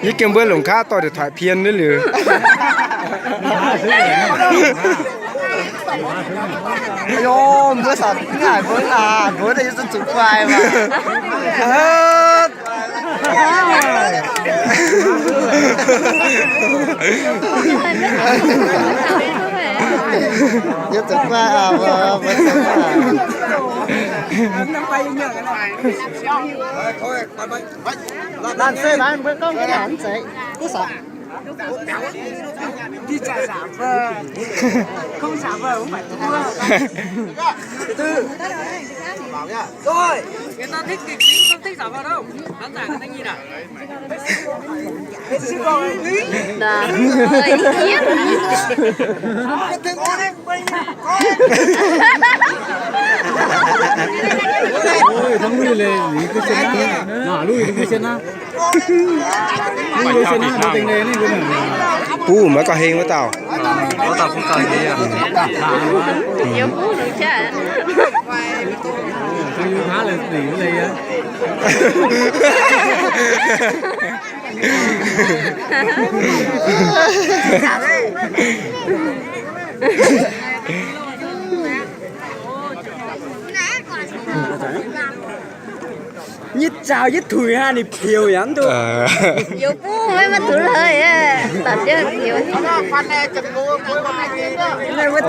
Yie gengh mbuo longc kaav dorh điện thoại pien nor liuz. Aa, mbuo saax ngaaic mbuo aac, mbuo naaiv yie zuqc guai maah. Yie zuqc guai aac, mbuo, mbuo zuqc guai. Laanh se laanh mbuo gorngv mv zeiz. Ôi, thắng lui lei, lui lui sienx naaiv. Lui lui sienx naaiv, maiv gauh heng wuov dauh. Nyei zaux yietv tuix hnangv ninh pieux yaac mv duqv. Youz buv maiv maaih duqv lorqc, daaih biauv pieux.